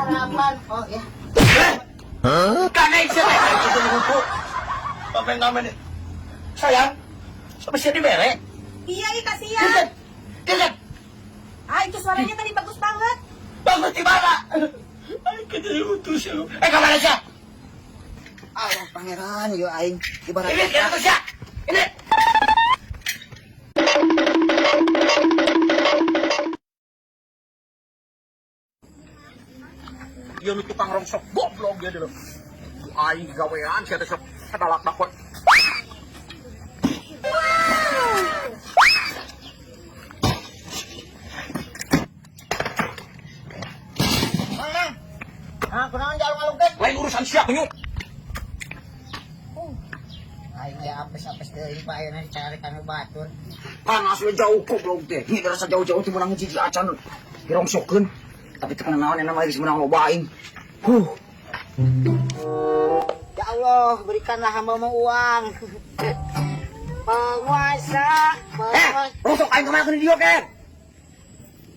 Harapan. Oh ya. Kanay siya teh. Itu nunggu. Pamen namin. Sayang. Sama siya di mere. Iya, ih, kasihan. Dirgat. Dirgat. Ah, itu suaranya tadi bagus banget. Bagus di mana? Ay, kaya utus siya. Eh, kamana siya? Allah pangeran, yo aing ibarat Ini, kaya to siya. Ini. Yun tukang rongsok goblok dia dulu. Aing gawean siya teh sok kadalak dakot. Mang, mang. Ah, kunaon jalung-alungkeun? Lain urusan sia kunyuk. Aing aya apes-apes teuing pa ayeuna dicari kanu batur. Panas we jauh goblok teh. Ini rasa jauh-jauh teh meunang hiji acan dirongsokeun. Tapi teu kana naon enak mah geus meunang loba aing. Huh. Ya Allah, berikanlah hambamu uang. Penguasa, Eh, penguasa. rongsok aing kemana ke dieu ken?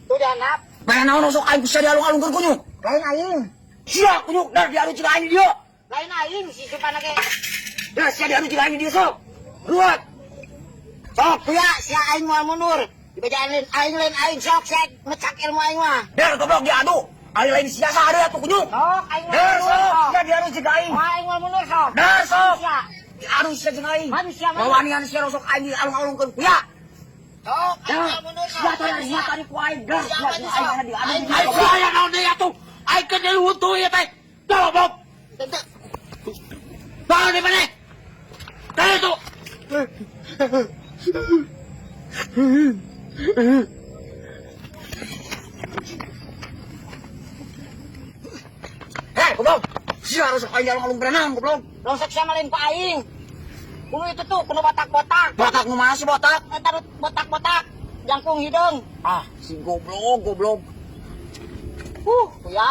Tuh dianap. Bae naon rongsok aing ku sia dialung-alungkeun kunyuk. Lain aing. Sia kunyuk dar diadu cina aing di dieu. Lain aing si supana ge. Ya sia diadu cina aing di dieu sok. Ruat. Sok. Kuya, sia aing moal mundur. Dibejaan lain aing lain aing sok sia ngecak ilmu aing mah. Der goblok diadu. Aing lain sia saha atuh kunyuk. Sok aing moal Der mundur. sok, Sok. sia diadu cina aing. Wah, aing moal mundur sok. Der sok. Sia. Diadu sia cina aing. Manusia mah. Wawanian sia rongsok aing dialung-alungkeun kuya. Sok aing moal mundur sok. Sia tadi sia tadi ku aing. Der Sia sia maju, ku sok. aing diadu. Aing Aing sia naon deui atuh. Aing keur diluhuntuh ieu teh. Goblok. Tentu. Bangun di mana? Tadi tuh. Hei, goblok. Sia harus aing alung-alung berenang, goblok. Rongsok sia mah lain ku aing. Kuno itu tuh, kuno botak-botak. Botak nu mana sih botak? Eta nu botak-botak. Jangkung hideung. Ah, si goblok, goblok. Kuya.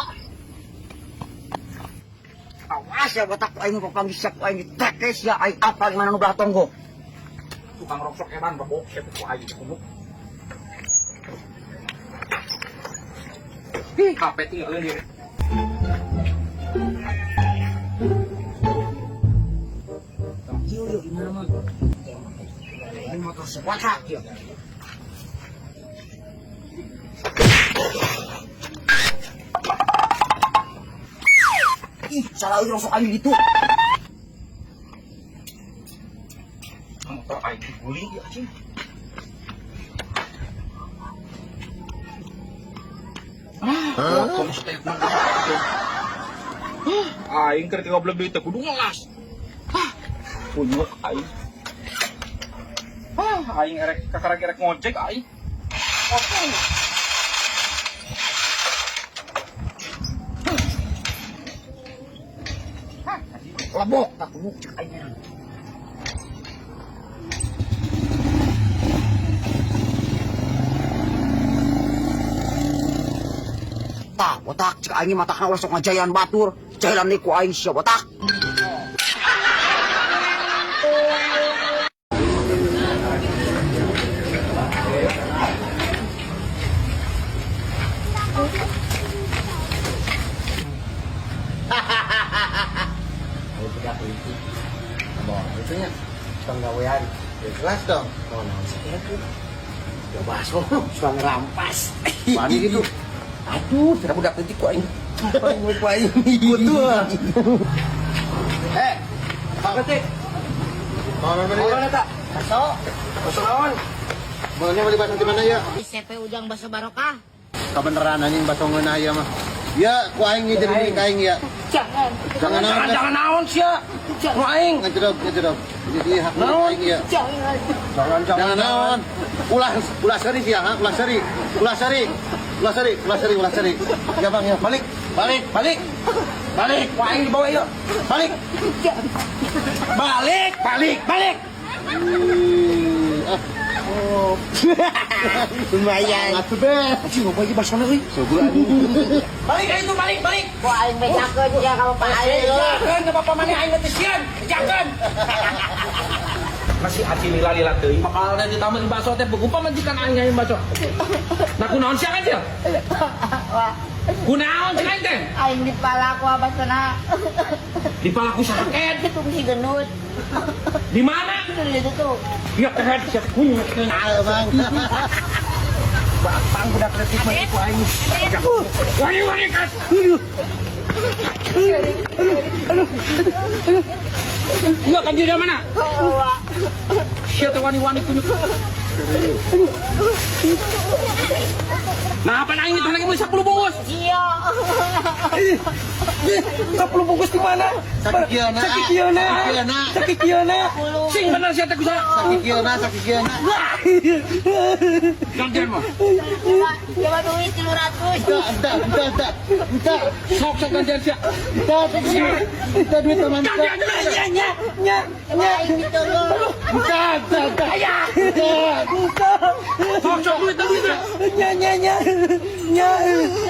Awas ya botak ku aing papanggih sia ku aing ditekes ya aing apal mana nu belah tonggo. Tukang rongsok edan babok sia ku aing kunyuk. Ih, HP tinggalin dia. Yuk, yuk, gimana mah? Ini motor sekotak ya. Ih, salah euy rosok aing gitu. Motor aing dibuli ya anjing. Ah, potong statement. Aing keur goblok duit teh kudu ngelas. Ah, kunyuk aing. Ah, aing erek kakarek erek ngojek aing. Oke. Lebok tak kunyuk cek aing heran. Tah, botak cek aing matakna ulah sok ngajayan batur. Jalan nih ku aing sia botak. Ayo budak itu. Bawa itu nya. Tukang gawean. Ikhlas dong. Mau naon sih itu? Ya baso, suka ngerampas. Wani gitu. Aduh, tidak budak detik ku aing. Ku aing. Kutu. Eh, Pak Ketik. Mau mana tak? Baso. Baso naon? Maunya beli bakso di mana ya? CP Ujang Baso Barokah. Kebeneran anjing bakso ngeunah ya mah. Ya, ku aing jadi milik aing ya. Jangan. Jangan naon. Jangan naon sia. Nu aing. Ngederok, ngederok. Jadi hak milik aing ya. Jangan. Jangan Jangan naon. Ulah ulah seri sih ya, ha? Ulah seri. Ulah seri. Ulah seri, ulah seri, ulah seri. Ya Bang ya, balik. Balik, balik. Balik, ku aing dibawa yuk. Balik. Balik, balik, balik. Ih, ah. Oh. Lumayan. Atuh be. Anjing ngopo iki basona euy. Balik aing tuh balik, balik. Ku aing bejakeun ya ka bapak aing. Bejakeun ka bapak maneh aing teh sieun. Bejakeun. Masih aci lila-lila teuing bakal ditambah di bakso teh buku pamajikan aing ngain bakso. Nah kunaon sia kan sia? Kunaon sia aing teh? teh? Aing dipalak ku abasana. Dipalak ku saha? Itu si gendut. Di mana? Itu di situ tuh. Ya kehed sia kunyuk. Ah, Bang. Bang budak leutik mah ku aing. Wani-wani kat. Enggak kan dia mana? Sia teh wani-wani kunyuk. Nah, apa aing itu lagi beli 10 bungkus? Iya. 10 bungkus di mana? Sakikieuna. Sakikieuna. Sakikieuna. Sakikieuna. Sing bener sia teh kusaha? Sakikieuna, sakikieuna. Gantian mah. Coba duit 300. Entar, entar, entar, entar. Entar, Sok sok gantian sia. entar, entar duit teman. Gantian Nya nya nya Coba aing ditolong. Entar, entar, entar. Entar. Sok sok duit duit. Nya nya nya. Nya.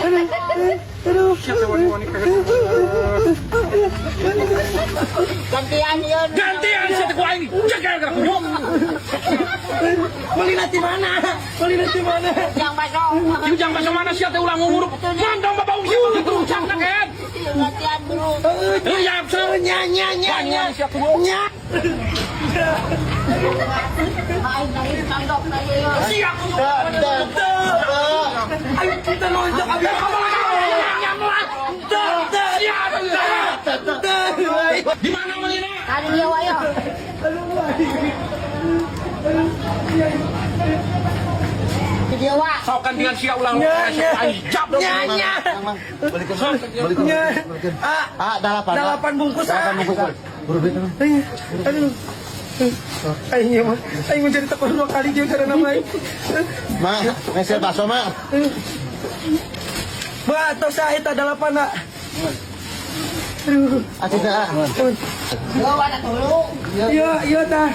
Aduh. Aduh. Sia teh wani-wani kehed. Gantian yun. Gantian sia teh ku aing. Jaga gerak kunyuk. Beli nanti mana? Beli nanti mana? Yang baso. Ujang baso mana sia teh ulah nguruk. Ngandong babau sia itu ujang na kehed. Gantian dulu. Eh ya sok. Nya nya nya nya. Wani-wani sia kunyuk. Nya. Aing tadi tandok tadi yun. Sia kunyuk. Entar, entar. Ayo kita lonjak abis. Di mana melina? Tadi dia wayo. Dia wa. Sok gantian sia ulang. Nya, nya. Nya Nya nya. Balikin, balikin, Nya. balikin. Ah, Ah, dalapan. dalapan bungkus ah. Dalapan bungkus. ah. Buru duit, Mang. Aduh. Aing ieu mah. Aing menjadi takut dua kali jeung cara nama aing. Ma, ngeser bakso, Ma. Ba, tos ah eta dalapan ah. Aduh. Ah, tidak, ah. Yo ada dulu. Iya, iya tah.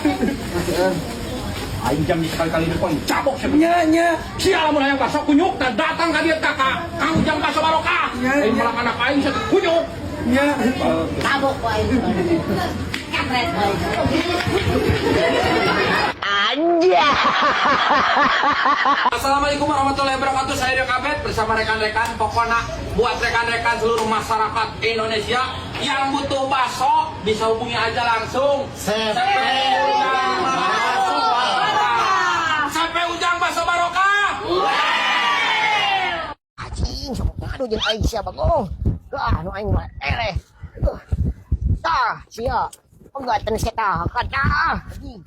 Aing jam sekali-kali ini poin cabok sia. Nya nya. Sia lamun hayang bakso kunyuk tah datang ka dieu kakak. Kang Ujang bakso barokah. Ya, Aing ya. melak anak aing sia kunyuk. Nya. Tabok ko aing. Kampret ko aing. Assalamualaikum warahmatullahi wabarakatuh. Saya Rio Kabet bersama rekan-rekan. Pokoknya buat rekan-rekan seluruh masyarakat Indonesia yang butuh bakso bisa hubungi aja langsung. Sepe Ujang Bakso Barokah. Sepe Ujang Bakso Barokah. Anjing, sok ngadu jeung aing sia bagong. Ah, nu aing mah eleh. Tah, sia. Pegatan sia tah, kata. Anjing.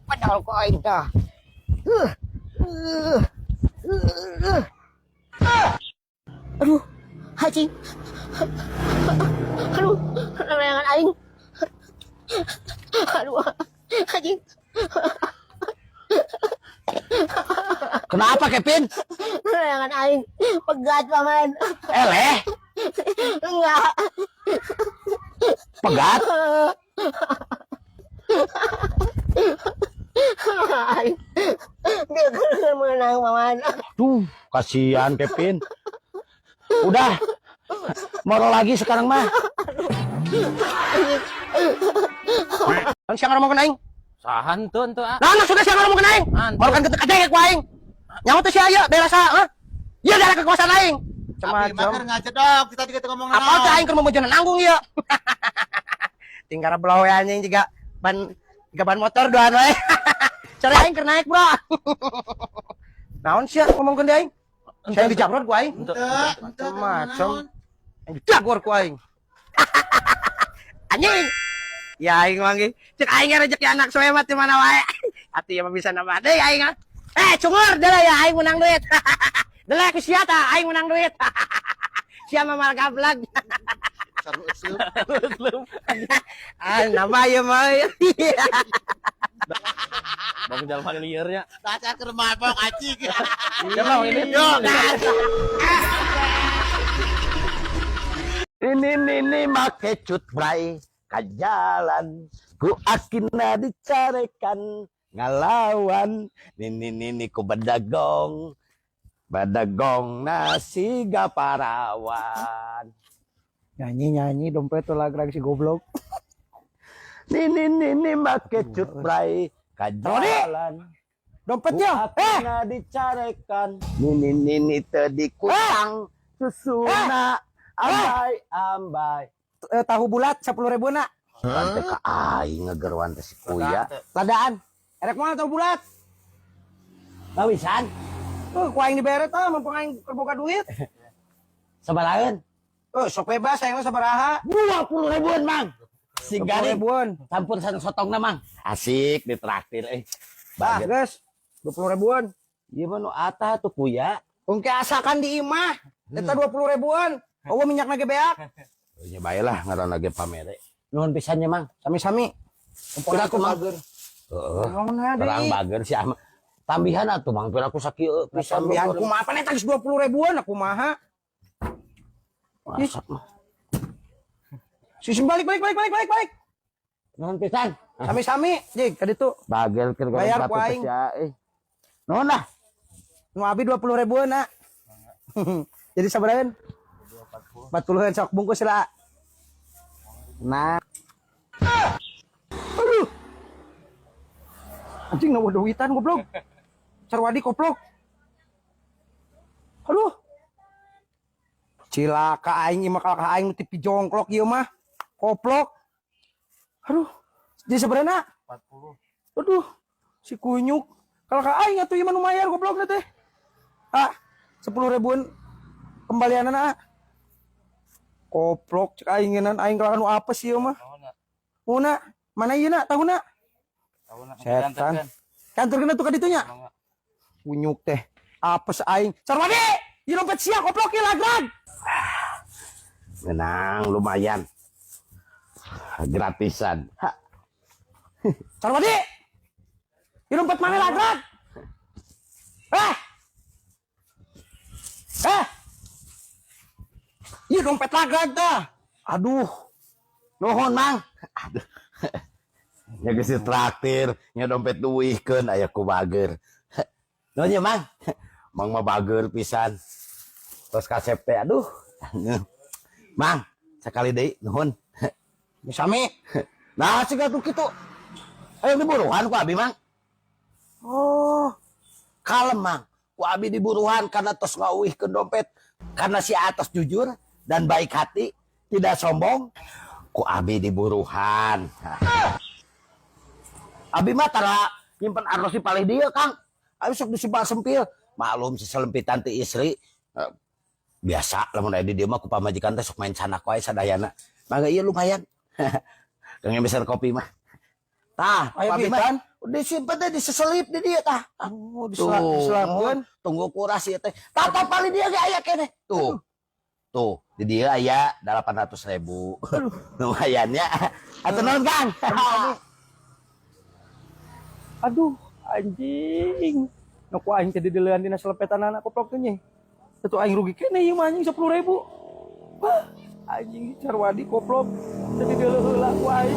Padahal ku aing tah. Uh. Uh. Aduh, anjing. Aduh, layangan aing. Aduh, anjing. Kenapa, Kevin? Layangan aing pegat paman. Eleh, Enggak. pegat. Aing. Dia kan menang paman. Duh, kasihan Kevin. Udah, moro lagi sekarang mah. Kan siang ngomong aing. Sahan tuh tuh ah. Nah, nah sudah siang ngomong aing. Antu. Baru kan ketek aja ku aing. Nyawa tuh sia ieu daerah saha, hah? Ieu daerah kekuasaan aing. Macam-macam. ngacedok, kita juga ngomong Apa teh aing keur memojonan nanggung ieu. Tinggal belah we anjing juga ban tiga ban motor duaan we. Cari aing keur naik, Bro. Naon sia ngomongkeun di aing? Saya dijabrot ku aing. Macam-macam. Aing didagor ku aing. Anjing. Ya aing mah ge. Cek aing rezeki anak soemat di mana wae. Atuh ya mah bisa nambah deui aing ah. Eh, cungur deuleu ya aing menang duit. Deuleu ku sia tah aing menang duit. Sia mah mal gablag. Ah, nama ieu mah. Bang jalan liarnya. Baca ke rumah mabok anjing. Ya bang ini. Ini nini make cut bray ka jalan ku akina dicarekan ngalawan nini nini ku bedagong bedagong nasi gaparawan. Nyanyi nyanyi dompet tuh lagrag si goblok. Nini nini make cut bray ka jalan Dompetnya. Eh, Ku akina dicarekan nini nini teu dikutang susuna. Ambai, ambai. Eh, tahu bulat 10 ribu nak. Tante ka aing ngegeruan teh si kuya. Ladaan. Erek mana tahu bulat? Bawisan, Tuh, ku aing dibere tah, mumpung aing keur boga duit. Sabaraheun? Eh, sok bebas aing mah sabaraha. 20 ribuan, Mang. Si 20 garing. ribuan. Campur sareng sotongna, Mang. Asik ditraktir eh. Ah, Bager. geus. 20 ribuan. Ieu mah nu atah tuh kuya. Ungke asakan di imah. Eta 20 ribuan. Oh, minyak ge beak. Nya bae lah ngaranna ge pamere. Nuhun pisan nya, Mang. Sami-sami. Piraku, Mang. Heeh. Naon Terang deui? bager si ama. Tambihan atuh, Mang, piraku sakieu pisan. Tambihan kumaha pan eta geus 20 ribuan aku kumaha? Masak mah. Susun balik balik balik balik balik balik. Nuhun pisan. Sami-sami, jig ka ditu. Bagel keur goreng Bayar batu ku aing. teh sia, eh. Nuhun lah. Nu abi 20 ribuan nak. Jadi sabaraheun? 40-an sok bungkus lah. Nah, Aduh. Anjing nawa duitan goblok. Sarwadi koplok. Aduh. Cilaka aing ieu mah kalaka aing nu tipi jongklok ieu mah. Koplok. Aduh. Jadi sebenarnya 40. Aduh. Si kunyuk. Kalaka aing atuh ieu mah nu mayar goblok teh. Ah, 10 ribuan kembalianana ah. Koplok cek aing ngeunaan aing kalaka nu apa sih ieu mah? Muna, mana ieu na tahuna? Setan. Kantor kena tuh ka ditu nya. Kunyuk teh. Apes aing. Sarwadi! Ieu dompet sia koplok ieu lagrag. Menang lumayan. Gratisan. Ha. Sarwadi! Ieu dompet mana lagrag? Eh! Eh! Ieu dompet lagrag tah. Aduh. Nuhun, Mang. Aduh. Nya geus ditraktir, nya dompet duihkeun aya ku bager. Nuhun ya, Mang. Mang mah bager pisan. Terus kasep teh aduh. Mang, sekali deui nuhun. Sami. Nah, siga tuh kitu. Ayo diburuhan ku abi, Mang. Oh, Kalem, Mang. Ku abi diburuhan karena tos ngauihkeun dompet. Karena si atos jujur dan baik hati, tidak sombong. Ku abi diburuhan. Abi mah tara nyimpen artos di palih dieu, Kang. Abi sok disimpal sempil. Maklum seselempitan ti istri. Eh, biasa lamun aya di dieu mah ku pamajikan teh sok main sanak wae sadayana. Mangga ieu lumayan. Kang meser kopi mah. Tah, Aya ku abi mah duitan? disimpen teh diseselip di dieu tah. Oh, Tuh, diselapkeun. tunggu kuras ieu teh. Tata paling dia ge aya keneh. Tuh. Tuh, di dieu aya 800 ribu. Lumayan ya. Atuh nuhun, Kang. Aduh, anjing. Nu ku aing teh dideulean dina selepetan anak koplok teh nya. Itu aing rugi keneh ieu mah anjing 10.000. Wah, anjing Sarwadi koplok. Teh dideuleu heula ku aing.